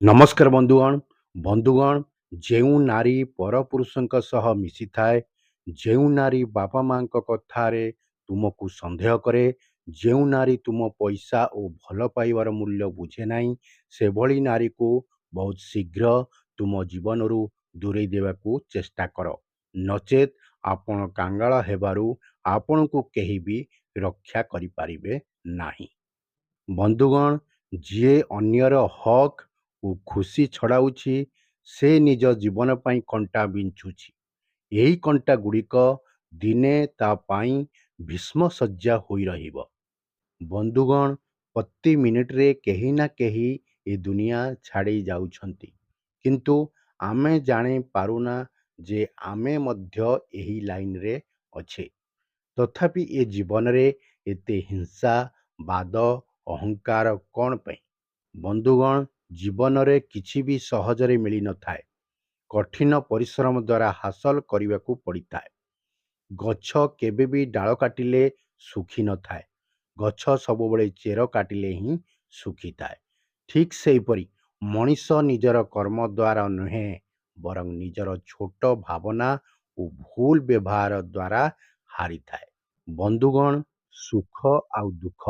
ନମସ୍କାର ବନ୍ଧୁଗଣ। ବନ୍ଧୁଗଣ, ଯେଉଁ ନାରୀ ପରପୁରୁଷଙ୍କ ସହ ମିଶିଥାଏ, ଯେଉଁ ନାରୀ ବାପା ମାଙ୍କ କଥାରେ ତୁମକୁ ସନ୍ଦେହ କରେ, ଯେଉଁ ନାରୀ ତୁମ ପଇସା ଓ ଭଲ ପାଇବାର ମୂଲ୍ୟ ବୁଝେ ନାହିଁ, ସେଭଳି ନାରୀକୁ ବହୁତ ଶୀଘ୍ର ତୁମ ଜୀବନରୁ ଦୂରେଇ ଦେବାକୁ ଚେଷ୍ଟା କର, ନଚେତ୍ ଆପଣ କାଙ୍ଗାଳ ହେବାରୁ ଆପଣଙ୍କୁ କେହି ବି ରକ୍ଷା କରିପାରିବେ ନାହିଁ। ବନ୍ଧୁଗଣ, ଯିଏ ଅନ୍ୟର ହକ୍ ଓ ଖୁସି ଛଡ଼ାଉଛି, ସେ ନିଜ ଜୀବନ ପାଇଁ କଣ୍ଟା ବିଞ୍ଚୁଛି। ଏହି କଣ୍ଟା ଗୁଡ଼ିକ ଦିନେ ତା ପାଇଁ ଭୀଷ୍ମଶଯ୍ୟା ହୋଇ ରହିବ। ବନ୍ଧୁଗଣ, ପ୍ରତି ମିନିଟରେ କେହି ନା କେହି ଏ ଦୁନିଆ ଛାଡ଼ି ଯାଉଛନ୍ତି, କିନ୍ତୁ ଆମେ ଜାଣି ପାରୁନା ଯେ ଆମେ ମଧ୍ୟ ଏହି ଲାଇନରେ ଅଛେ। ତଥାପି ଏ ଜୀବନରେ ଏତେ ହିଂସା, ବାଦ, ଅହଙ୍କାର କ'ଣ ପାଇଁ? ବନ୍ଧୁଗଣ, ଜୀବନରେ କିଛି ବି ସହଜରେ ମିଳିନଥାଏ, କଠିନ ପରିଶ୍ରମ ଦ୍ୱାରା ହାସଲ କରିବାକୁ ପଡ଼ିଥାଏ। ଗଛ କେବେ ବି ଡାଳ କାଟିଲେ ଶୁଖିନଥାଏ, ଗଛ ସବୁବେଳେ ଚେର କାଟିଲେ ହିଁ ଶୁଖିଥାଏ। ଠିକ୍ ସେହିପରି ମଣିଷ ନିଜର କର୍ମ ଦ୍ୱାରା ନୁହେଁ, ବରଂ ନିଜର ଛୋଟ ଭାବନା ଓ ଭୁଲ ବ୍ୟବହାର ଦ୍ୱାରା ହାରିଥାଏ। ବନ୍ଧୁଗଣ, ସୁଖ ଆଉ ଦୁଃଖ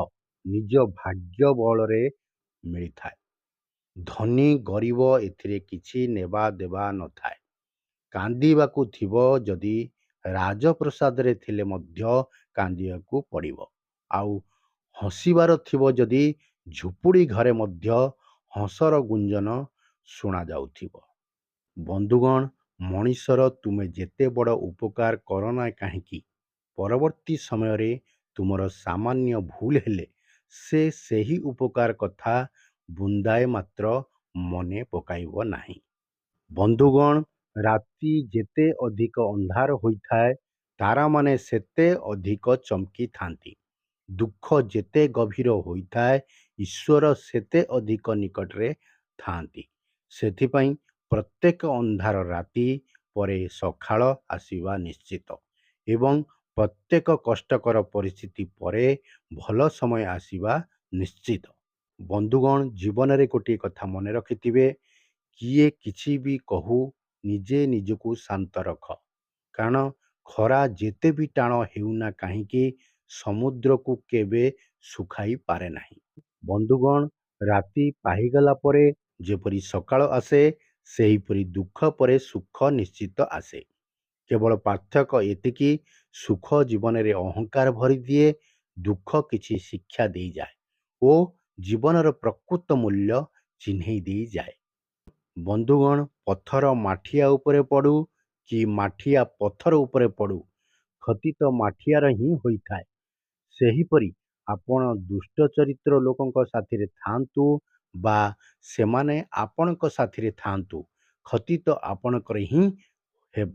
ନିଜ ଭାଗ୍ୟ ବଳରେ ମିଳିଥାଏ। ଧନୀ ଗରିବ ଏଥିରେ କିଛି ନେବା ଦେବା ନଥାଏ। କାନ୍ଦିବାକୁ ଥିବ ଯଦି ରାଜପ୍ରାସାଦରେ ଥିଲେ ମଧ୍ୟ କାନ୍ଦିବାକୁ ପଡ଼ିବ, ଆଉ ହସିବାର ଥିବ ଯଦି ଝୁପୁଡ଼ି ଘରେ ମଧ୍ୟ ହସର ଗୁଞ୍ଜନ ଶୁଣାଯାଉଥିବ। ବନ୍ଧୁଗଣ, ମଣିଷର ତୁମେ ଯେତେ ବଡ଼ ଉପକାର କର ନା କାହିଁକି, ପରବର୍ତ୍ତୀ ସମୟରେ ତୁମର ସାମାନ୍ୟ ଭୁଲ ହେଲେ ସେ ସେହି ଉପକାର କଥା ବୁନ୍ଦାଏ ମାତ୍ର ମନେ ପକାଇବ ନାହିଁ। ବନ୍ଧୁଗଣ, ରାତି ଯେତେ ଅଧିକ ଅନ୍ଧାର ହୋଇଥାଏ, ତାରାମାନେ ସେତେ ଅଧିକ ଚମକିଥାନ୍ତି। ଦୁଃଖ ଯେତେ ଗଭୀର ହୋଇଥାଏ, ଈଶ୍ୱର ସେତେ ଅଧିକ ନିକଟରେ ଥାଆନ୍ତି। ସେଥିପାଇଁ ପ୍ରତ୍ୟେକ ଅନ୍ଧାର ରାତି ପରେ ସକାଳ ଆସିବା ନିଶ୍ଚିତ ଏବଂ ପ୍ରତ୍ୟେକ କଷ୍ଟକର ପରିସ୍ଥିତି ପରେ ଭଲ ସମୟ ଆସିବା ନିଶ୍ଚିତ। ବନ୍ଧୁଗଣ, ଜୀବନରେ ଗୋଟିଏ କଥା ମନେ ରଖିଥିବେ, କିଏ କିଛି ବି କହୁ, ନିଜେ ନିଜକୁ ଶାନ୍ତ ରଖ, କାରଣ ଖରା ଯେତେ ବି ଟାଣ ହେଉନା କାହିଁକି, ସମୁଦ୍ରକୁ କେବେ ଶୁଖାଇ ପାରେ ନାହିଁ। ବନ୍ଧୁଗଣ, ରାତି ପାହିଗଲା ପରେ ଯେପରି ସକାଳ ଆସେ, ସେହିପରି ଦୁଃଖ ପରେ ସୁଖ ନିଶ୍ଚିତ ଆସେ। କେବଳ ପାର୍ଥକ୍ୟ ଏତିକି, ସୁଖ ଜୀବନରେ ଅହଙ୍କାର ଭରିଦିଏ, ଦୁଃଖ କିଛି ଶିକ୍ଷା ଦେଇଯାଏ ଓ ଜୀବନର ପ୍ରକୃତ ମୂଲ୍ୟ ଚିହ୍ନେଇ ଦେଇଯାଏ। ବନ୍ଧୁଗଣ, ପଥର ମାଠିଆ ଉପରେ ପଡ଼ୁ କି ମାଠିଆ ପଥର ଉପରେ ପଡ଼ୁ, କ୍ଷତି ତ ମାଠିଆର ହିଁ ହୋଇଥାଏ। ସେହିପରି ଆପଣ ଦୁଷ୍ଟ ଚରିତ୍ର ଲୋକଙ୍କ ସାଥିରେ ଥାଆନ୍ତୁ ବା ସେମାନେ ଆପଣଙ୍କ ସାଥିରେ ଥାଆନ୍ତୁ, କ୍ଷତି ତ ଆପଣଙ୍କର ହିଁ ହେବ।